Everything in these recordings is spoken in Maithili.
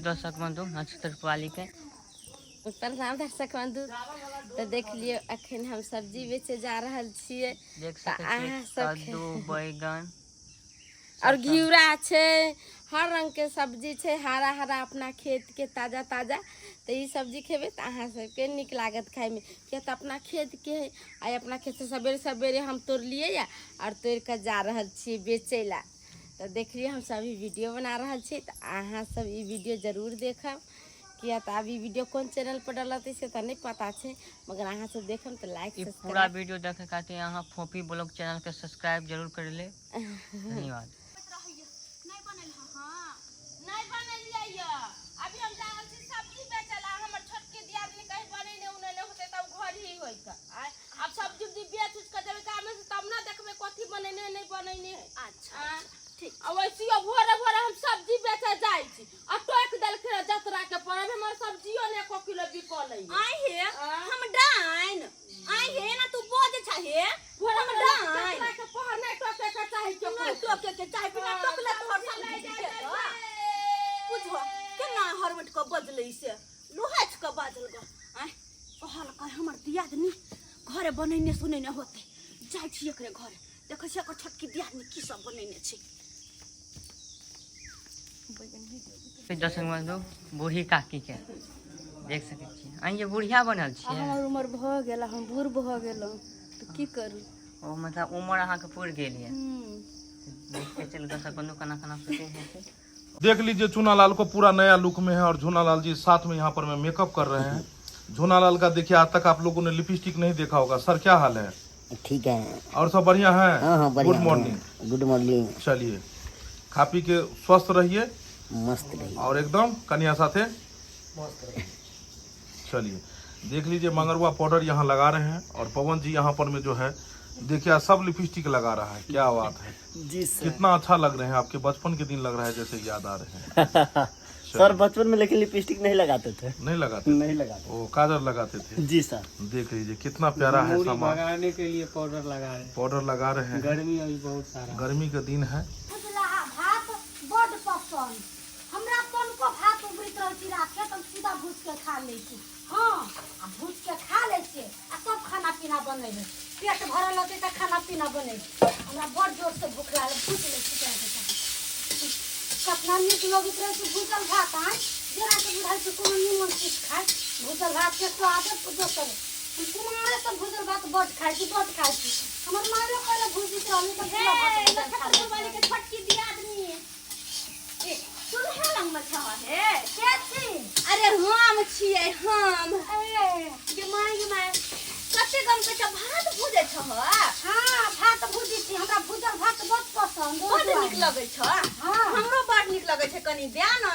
दर्शक बंधु नक्षत्र वाली के प्रणाम दर्शक बंधु। तऽ देख लियौ अखन हम सब्जी बेचे जा रहल छियै। देख सकै छियै कद्दू, बैगन और घिउरा छै, हर रंग के सब्जी छै, हरा हरा अपना खेत के ताजा ताजा। तऽ ई सब्जी खेबै तऽ अहाँ सबके नीक लागत खायमे, किया तऽ अपना खेत के है। आइ अपना खेत से सवेरे सवेरे हम तोड़लियै या और तोड़ि कऽ जा रहल छियै बेचै लए। तऽ देखलियै हम सब ई वीडियो बना रहल छी, तऽ अहाँ सब ई वीडियो जरूर देखब, किया तऽ आब ई वीडियो कोन चैनल पर डलतै से तऽ नहि पता छै, मगर अहाँ सब देखब तऽ लाइक ई पूरा वीडियो देखे खातिर अहाँ फोफी ब्लॉग चैनल के सब्सक्राइब जरूर कर ले। धन्यवाद। नहीं बनल हां, नहीं बनलियै य। अभी हम जा रहल छी सब्जी बेचै ला। हमर छोटकी दियादनी कहीं बनेने उनेने होतै तब घर ही होई के। आब सब्जी उब्जी बेच उच के जेबै गामे से, तब ना देखबै कथी बनेने नहीं बनेने है। अच्छा ठीक। आ वैसियो भोरे भोरे हम सब्जी बेचे जाइ छी आ टोकि देलखिन हँ जतरा के पर, अभी हमर सब्जियो ने एको किलो बिकल है। आइ हे हम डाइन, आइ हे ना तू बजे छहे भोरे हम भोरे डाइन। जतरा के पहर नहीं टोके के चाही केकरो। नहीं टोके के चाही, बिना हाँ, टोकले तोहर सब्जी सब्जी लै जाइ बिकेतौ। छै। बुझो केना हरवट के बजलै से लोहाच के बाजल ग। आइ कहलकै हमर दियादनी घरे बनेने सुनेने होतै, जाइ छी एकरे घरे, देखै छियै एकर छोटकी दियादनी की सब बनेने छै। दर्शक बंधु बूढ़ी काकी के देख सकै छी, अहीं जे बुढ़िया बनल छियै। हमर उमर भऽ गेल, हम बूढ़ भऽ गेलहुँ तऽ की करू। ओ मतलब उमर अहाँके पुरि गेल यऽ। देख के चलू दर्शक बंधु केना केना शूटिंग होइ छै। देख लीजिए चुनालाल को पूरा नया लुक में है और झूनालाल जी साथ में यहाँ पर में मेकअप कर रहे हैं। झूनालाल का देखिए आज तक आप लोगों ने लिपस्टिक नहीं देखा होगा। सर क्या हाल है? ठीक है। और सब बढ़िया है? हाँ हाँ बढ़िया। Good morning. Good morning. चलिए खा पी के स्वस्थ रहिए, मस्त रहिए और एकदम कन्या साथे मस्त रहिए। चलिए देख लीजिए मंगरुआ पाउडर यहाँ लगा रहे हैं और पवन जी यहाँ पर में जो है देखिए सब लिपस्टिक लगा रहा है। क्या बात है जी सर, कितना अच्छा लग रहे हैं, आपके बचपन के दिन लग रहा है जैसे याद आ रहे हैं। सर बचपन में लेकिन लिपस्टिक नहीं लगाते थे। नहीं लगाते? नहीं लगाते। ओ काजल लगाते थे। जी सर। देख लीजिए कितना प्यारा है सामान। भगाने के लिए पाउडर लगा रहे हैं। पाउडर लगा रहे हैं। गर्मी अभी बहुत सारा, गर्मी का दिन है। भात बड पसंद हमरा, तनको भात उबरैत रहै छी रात के तऽ सीधा भूज के खा लै छी। हाँ आ भूज के खा लै छियै आ सब खाना पीना बनेबै, पेट भरल रहतै तऽ खाना पीना बनेबै। हमरा बड़ जोर से भूख लागल, भूज लै छी। कतना नीक लगैत रहै छै भूजल भात, आँय जेना कि बुझाइ छै कोनो नीमन चीज खाइ। भूजल भातके स्वादे दोसर। हम कुमारे से भूजल भात बड खाइ छी, बड खाइ छी। हमर मायो पहिले भूजित रहली तऽ भूजल भात भूजल खा लै वाली के छोटकी दियादनी ए चूल्हा लग में छह हे। के छी? अरे हम छियै हम। ए गे माय गे माय, कते गम के छ भात भूजै छह? हाँ भात भूजै छी, हमरा भूजल भात बड पसंद। बड नीक लगै छ। हाँ हमरो बड नीक लगै छै। कनी दे न।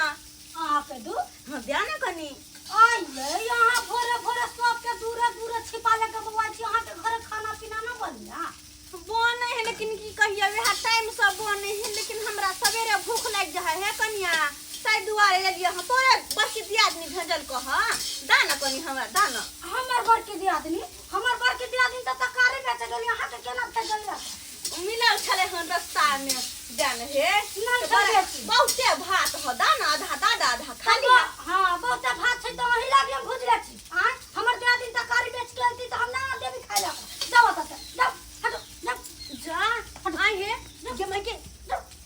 अहाँके दू? हाँ दे न कनी। आइले यहाँ भोरे भोरे सबके दूरे दूरे छिपा लेके बौआ छी, अहाँके घरे खाना पीना न बनिया? बनै है लेकिन की कहिए वएह टाइम से बनै है, लेकिन हमरा सवेरे भूख लागि जाइ है कनिया, ताहि दुआरे एलियै हँ। तोरे बड़की दियादनी भेजल कह, दा न कनी हमरा, दा न। हमर बड़की दियादनी? हमर बड़की दियादनी तऽ तरकारी बेचै गेली, अहाँके केना भेजल? मिलल छलै हन रस्ता में, दे न हे। नहि भेजै। बहुते भात हो, दा न आधा, दा दा आधा खाली। हाँ बहुते भात छै तऽ अहीं लागी हम भुजले छी। आँय हमर दियादनी तरकारी बेच के अयती तऽ हम ना देबी खाय लए। जाउ ओतऽ से, जाउ, हटो, जाउ। जा आइ हे गे माय के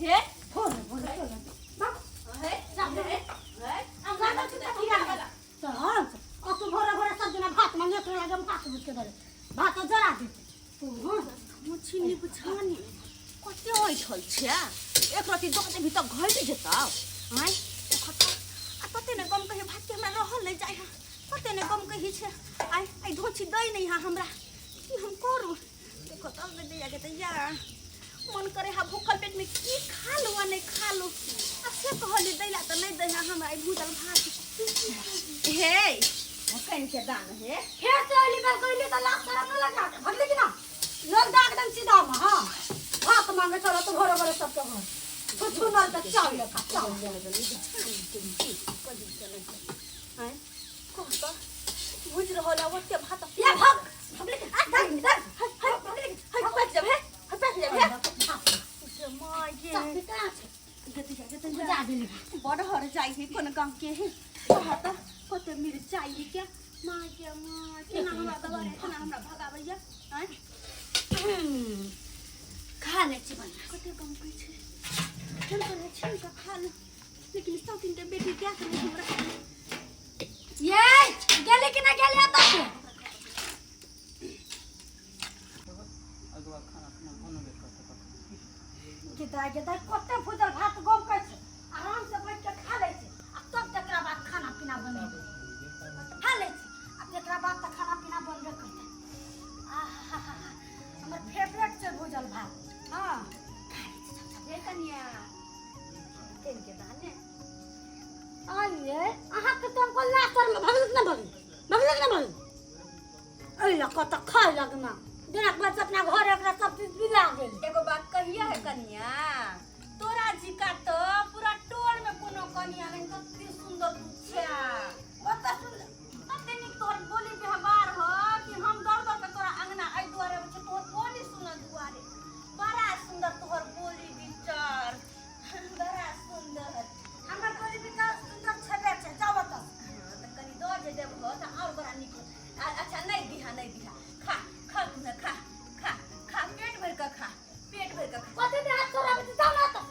हे भोरे भोरे चलऽ, जाउ। हे हे हे हम लागल छी तऽ कीड़ा लागल। चल, आ तू भोरे भोरे सब दिना भात मांगे तोरा लगे भात भुज के दे, भात तऽ जरा देतै तू। हाँ मछली बुझानी कते ऐठल छै, एक रति दऽ देबही तऽ घटि जेतौ। आँय आ तते ने गम कही भात के हमरा रहल नहि जाइ है, तते ने गम कही छै। आइ आइ धोछी दै नहि है हमरा, की हम करू? देखो तब दैया के दैया मन करे हा भूखल पेट में की खा लू आ नहीं खा लू, आ से कहली दैला तऽ नहीं दै है हमरा ई भूजल भात। हे कनि के दान हे। फेर से अइली बेल गइली तऽ लाज शरम न लगा के भगली कि ना लोग दाग दम सीधा में। हाँ भात मांगे चलो तो भोरे भोरे सबके घर छुछू नल के चावल खा चावल। आँय कह तऽ भुज रहल है ओते भात। या भग भगली कि आ दाग दाग है है है पाकि जब हे है पाकि जब हे माय गे। चाची कहाँ छै? गेतै गेतै बुझा देली। बड़ हर जाइ है कोन गाँव। गमके है कहा त कते मिरचाई के माँ के माँ केना हमरा दबारे केना हमरा भगाबैया आँय खा लै छी बढ़िआँ। कते गमकै छै हम कहै छी तऽ खा ले लेकिन सब दिन के बेटी क्या करे हमरा। ये गेली कि ना गेली एतऽ से? गेदाइ गेदाइ कते भूजल भात गमकै छै, आराम से बैठ के खा लै छै आ तब तकरा बाद खाना पीना बनेबै। खा लै छी आ तकरा बाद तऽ खाना पीना बनबे करतै। आहा हमर फेवरेट छै भूजल भात। हँ खा लै छी सब। हे कनिया तेल के दाने आइए अहाँके तऽ हमको लातर में भगलक ना भगल भगलक ना भगल एहि लऽ कऽ तऽ खाय लगना जेना बस अपना घर एकरा सब चीज बिला गेल। एगो बात कहिया है कनिया, तोरा जिका तो पूरा टोल में कोनो कनिया नहीं, कते सुंदर तू छा। कते सुंदर कते नीक तोहर बोली व्यवहार हो कि हम दौड़ दौड़ के तोरा अंगना एहि दुआरे अबै छियौ, तोहर बोली सुनऽ दुआरे बड़ा सुंदर तोहर बोली विचार बड़ा सुंदर। हमर बोली विचार सुंदर छेबे छै, जाउ एतऽ। हाँ, तऽ कनि दऽ जे देबहो तऽ आओर बड़ा नीक होत। अच्छा नहीं दिहा नहीं दिहा, खा खा तू ने, खा खा खा पेट भरि कऽ खा, पेट भरि कऽ खा। कथी दे हाथ सोहराबै छी, जाउ ने एतऽ।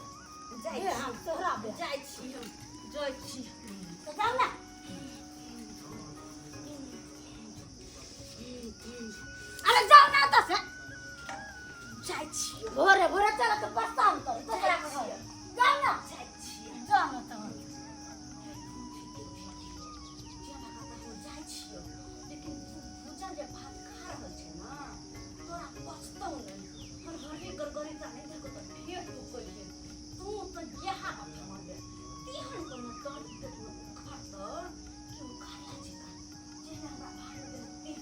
जाइ हे, छी। हम सोहराबै। जाइ छी हम, जाइ छी। तऽ जाउ ने। अरे जाउ ने एतऽ से। जाइ छी। भोरे भोरे चलऽ तऽ परेशान करू, दोसरा के घर। जाउ ने। जाइ छी। जाउ ने तऽ। जाइ छियौ लेकिन तू भूजल जे भात खा रहल छै ने तोरा पचतौ नहि, हर गड़गड़ी तऽ नहि देखो तऽ फेर तू कहिए तू तऽ यहाँ मरबे तेहन कोनो तोर पेट में उखड़तौ कि उखड़ला जेका जेहन हमरा भात देलक तेहन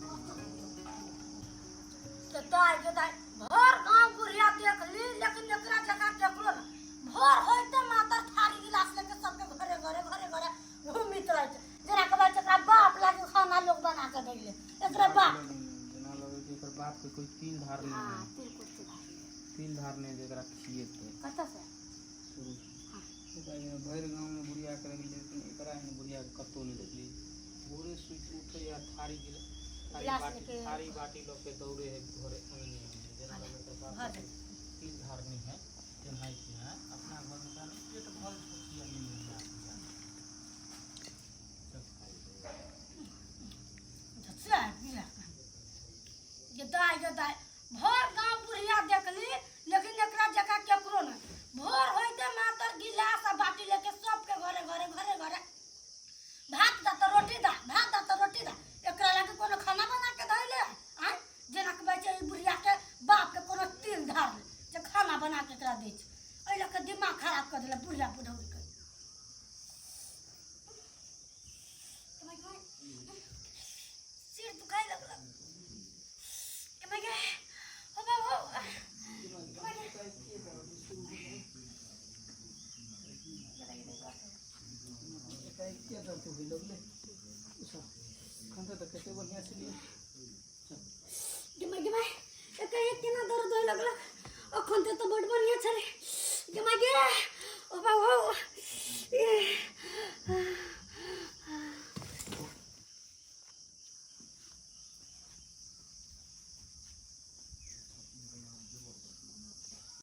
पचतौ नहि। तऽ दाइ गे दाइ भर गाँव बुढ़िया देख ली लेकिन एकरा जकाँ केकरो ने भोर होइते मातर थारी गिलास लेके सबके घरे घरे घरे घरे घूमित रहै छै। जेना कहबै छै एकरा बाप लागे खाना लोग बना के दैले, एकरा बाप जेना लगै छै एकर बाप के कोई तिल धार नहीं है। तिल कुर्सी धार तिल धार नहीं जेकरा खिएतै कतऽ से? शुरू भरि गाँव में बुढ़िया के देखली लेकिन एकरा एहन बुढ़िया के कतौ नहीं देखली। भोरे सुति उठे या थारी गिलास बाटी लेके थारी बाटी लऽ के दौड़े है घरे अंगने अंगने जेना लगै छै बाप के तिल धार नहीं है तेनाहिते है अपना घर में जाने पेट भर सोचिया नहीं है। गेदाइ गेदाइ भर गाँव बुढ़िया देखली लेकिन एकरा जकाँ केकरो नहि। भोर होइते मातर गिलास आ बाटी लेके सबके घरे घरे घरे घरे भात दा तऽ रोटी दा, भात दा तऽ रोटी दा। एकरा लागे कोनो खाना बना के धैले आँय जेना कहबै छै ई बुढ़िया के बाप के कोनो तिल धार ले जे खाना बना के एकरा दै छै। एहि लऽ कऽ दिमाग खराब कऽ देलक बुढ़िया बुढ़ौरी के। सिर दुखाय लगलक। ओ बाबू एकाएक किया दर्द होय लगलै? खन तऽ कते बढ़िया छलियै।